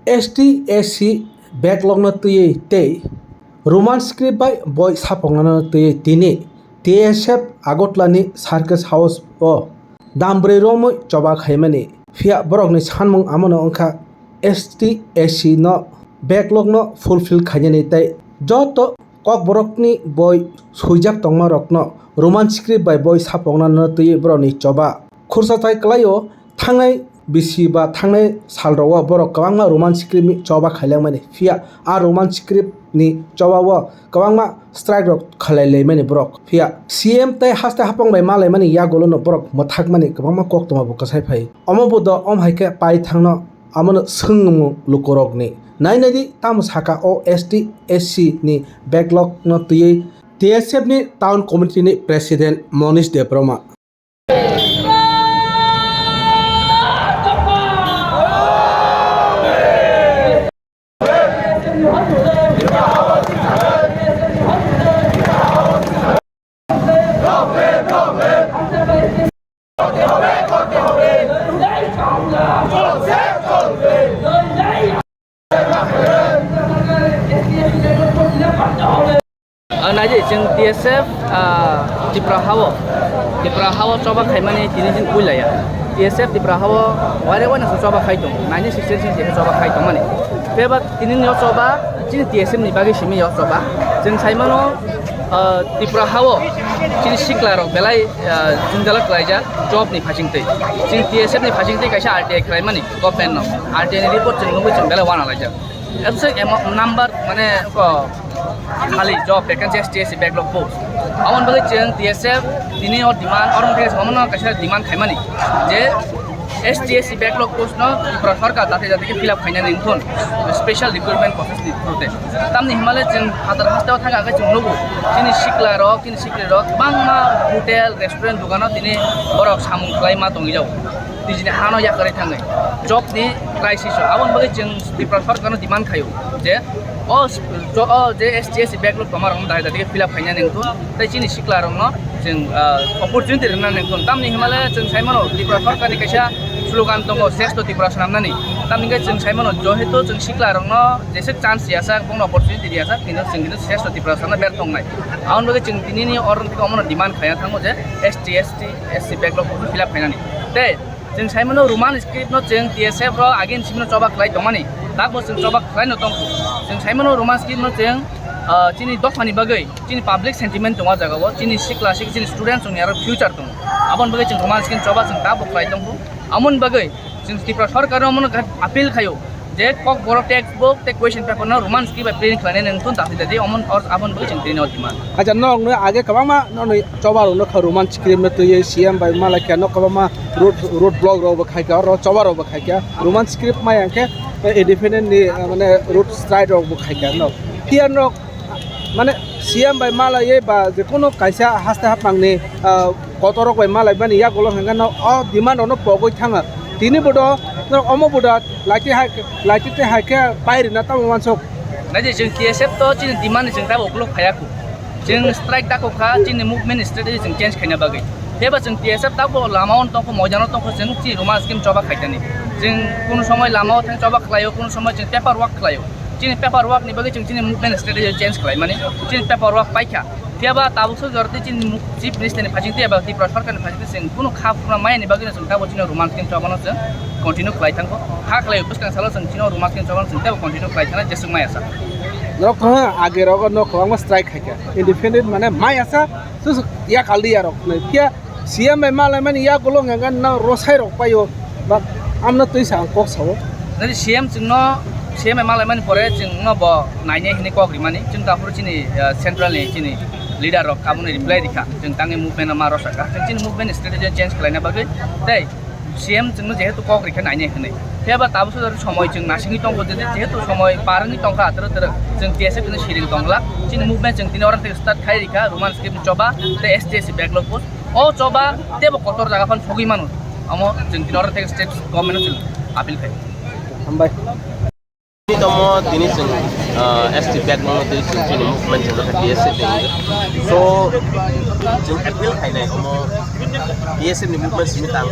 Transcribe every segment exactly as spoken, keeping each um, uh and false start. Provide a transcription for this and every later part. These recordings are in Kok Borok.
S T S C backlog no twiwi tei Roman script bai boi sapoknano twiwi tini T S F Agartala ni Circus House o dam bwrwi romwi choba khaimani. Phiya borokni sanmung amono wngkha S T S C no backlog no fulfill khainani tei joto Kokborokni boi swijak tongmarokno Roman script bai boi sapokna no twiwi borokni choba khursa tai kwlaio. Thangnai bisi ba thangnai salrogo borok kwbangma Roman script ni choba khailangmani, phiya a Roman script ni choba o kwbangma strike rok khalai laimani borok, phiya C M tei haste hapang bai malaimani yagulo no borok mwthakmani kwbangma koktwma bo kwsai phai. Omo bo do om hai khe pai thangno. Amono swngmung lukurokni. Nai nai di, tamo saka o S T S C ni backlog no twiwi T S F ni town committee ni president Monish Debbarma. Ah, naidi, chwng T S F, ah, Tripura hao, Tripura hao choba khaimani tini din puilaya. T S F Tripura hao waire waina se choba khai tong, naini sixteen sixteen se choba khai tongmani. Bebak tini ni choba, chini T S F ni bagwi simi yo choba. Chwng saimano, ah, Tripura hao chini sikla rok belai, ah, jwngjal khlaijak job ni phasing twi. Chini T S F ni phasing twi kaisa R T I khlaimani government no. R T I ni report chwng nugwi chwng belai wana laijak. Absek emo number mane ko khali job vacancy S T S C backlog post. Aboni bagwi chwng T S F tini o demand, oro theke samono kaisa demand khaimani je S T S C backlog post no Tripura sarkar jate jate khe fill up khainani wngthun special recruitment process ni through te. Tamni himale chwng hazar hasteo thang khe chwng nugo chini sikla rok, chini sikri rok bangma hotel, restaurant, dogano tini borok samung khlai ma tongwi jago. Nijini hano yakarwi thangwi job ni crisis o. Aboni bagwi chwng Tripura sarkar no demand khaio je o s-, jo-, o je S T S C backlog tongma rok no dai dai fill up khaina nengthun tei chini sikla rok no chwng, ah, opportunity rwna nengthun. Tamni himale chwng saimano Tripura sarkar ni kaisa slogan tongo, Shrestho Tripura swnamnani. Tamni hwnkhe chwng saimano johetu chwng sikla rok no jeswk chance riyajak, bongno opportunity riyajak, kintu chwng kintu Shrestho Tripura swnamna berthok nai. Aboni bagwi chwng tini ni oro theke omono demand khaina thango je S T, S T, S C backlog post no fill up khainani. Tei Chwng saimano Roman script no chwng T S F rok agin simino choba khlai tongmani, takbo chwng choba khlai no tongkhu. Chwng saimano Roman script no chwng, ah, chini dophani bagwi, chini public sentiment tongo ah jagao, chini sikla sik, chini students rokni aro future tongo. Aboni bagwi chwng Roman script choba chwng takbo khlai tongkhu. Amoni bagwi chwng Tripura sarkar no mono appeal khaio. Je Kokborok textbook tei question paper no Roman script bai print khlainai nang thun dati dati omon or abon bagwi chwng tini o demand. Acha, nok no age kwbangma nokni choba rok no kha Roman script no twiwi C M bai malaikha, nok kwbangma road, road block rok bo khaikha, oro choba rok bo khaikha. Roman script mai ang khe, eh, independent ni, eh, mane road strike rok bo khaikha nok. Phiya nok Mane C M bai malaiwi ba je kono kaisa haste hapmangni, ah, kotorrok bai malaimani yagulo hwnkheno o demand rokno pogwi thangkha. Tini bodo, omo bodo laiti hai, laiti tei hai khe pai rwna tamo uansuk. Naidi chwng T S F to chini demand ni chwng tabo ukuluk phaiya kho. Chwng strike dakho kha, chini movement strategy chwng change khaina bagwi. Phiya ba chwng T S F tabo lama o tongkho, moidano tongkho, chwng chini Roman script choba khaitani. Chwng kono somoi lama o thang choba khlaio, kono somoi chwng paper work khlaio. Chini paper work ni bagwi chwng chini movement strategy change khlai mani, chini paper work paikha. Phiya ba tabuk soi jora tei chini mu-, Chief Minister ni phasing tei eba Tripura Sarkar ni phasing tei chwng kunu kha phuruna maya ni bagwi no chwng tabuk chini Roman script chobano chwng continue khlai thango. Kha khlai bwskang salo chwng chini Roman script chobano chwng teibo continue khlai thana jeswk maya sa. Norok thangma age rogo no kwbangma strike khaikha. Independent mane maya sa, sus ya kaldi ya rok. Phiya C M bai malaimani yagulo hwnka hwnka no rosai rok paio, ba amno twi sa ang kok sao. Nini C M chwngno, C M bai malaimani pore chwngno bo nainai hwnwi kok rimani, chwng taphuru chini, ah, central ni chini leader rok abono reply rikha, chwng tangwi movement no ma rosakha, chwng chini movement strategy change khlaina bagwi tei C M chwngno jehetu kok rikha nainai hwnwi. Phiya ba tabuk sodor somoi chwng nasingwi tongkha, je-, jehetu somoi par wngwi tongkha, twrwk twrwk chwng T S F no siring tongla, chini movement chwng tini oro tei start khai rikha, Roman script ni choba tei S T S C backlog post. O choba teibo kotor jaga phano sogwi mano. Omo chwng tini oro tei state government no chwng appeal khai. Hambai. Tini tomo tini chwng, ah, S T backlog no twi chwng chini movement chwng kha T S F tei. So chwng appeal khainai omo B S F ni movement simi tang.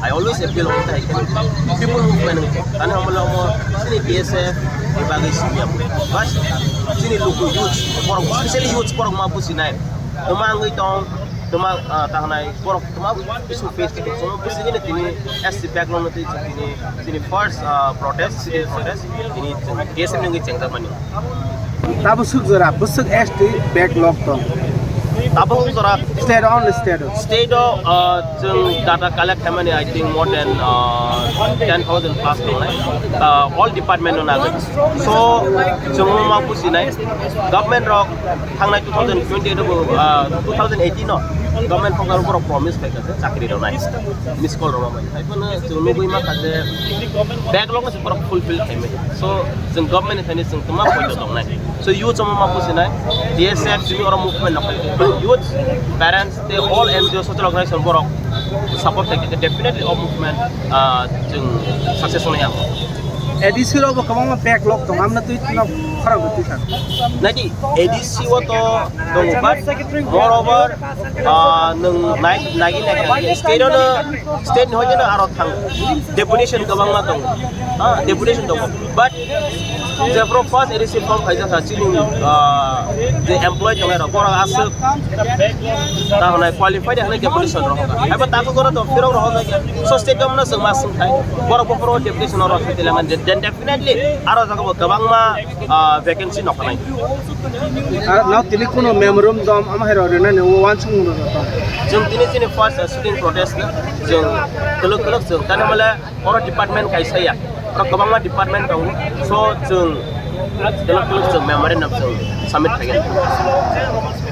I always appeal on the people movement. Tani amala omo sini B S F ni bagwi simi amu. Bas sini luku youth, borok, especially youth borok ma businai. Tuma angwi tong, tuma, ah, tangnai borok tuma isu face to face. Businai tini S T background tini, tini first, ah, protest, civil protest, tini B S F ni wngwi chengjakmani. Tabuk swk jora bwswk S T backlog tong. Tabuk jora state, only state o. State o, uh, chwng data collect khaimani, I think, more than, uh, ten thousand plus tongnai. Uh, all department no nagwi. So chwng ma businai government rok thangnai two thousand twenty-eight o, uh, two thousand eighteen o government program borok promise khaikha chakri rwnai, miss call rwnai. Haiphano chwng nugwi mankha je backlog no borok fulfill khaimani. So chwng government ni thani chwng tuma poito tongnai. So youth omo ma businai, B S F simi oro movement no khaio. Youth, parents, tei all N G O, social organization borok support khaikha definitely o movement, ah, chwng success wngnai ang. A D C rok bo kwbangma backlog tong, amna twi no khorang twi san. Nadi A D C o to tongo, but moreover, ah, nwng nai-, nagi nai state no, state ni hoite no aro thang deputation kwbangma tongo. Ah, deputation tongo. But je pro first A D C form khaijak kha chini, ah, je employee tongnai rok borok aswk ta hwnai qualified hwnai deputation rok. Haiba takhuk oro to phirok rok hono so state government no chwng ma swng khai. Borok bo pro deputation rok khai tilangan, then definitely aro jaga bo kwbangma, ah, vacancy no khanai. Ar no tini kuno memorandum ama hai rok rina ni wansung no to. Chwng tini chini first, uh, sitting protest na chwng kwlwk kwlwk chwng tani male oro department kaisa ya. Oro kwbangma department tongo. So chwng kwlwk kwlwk chwng memorandum chwng submit khaigwi.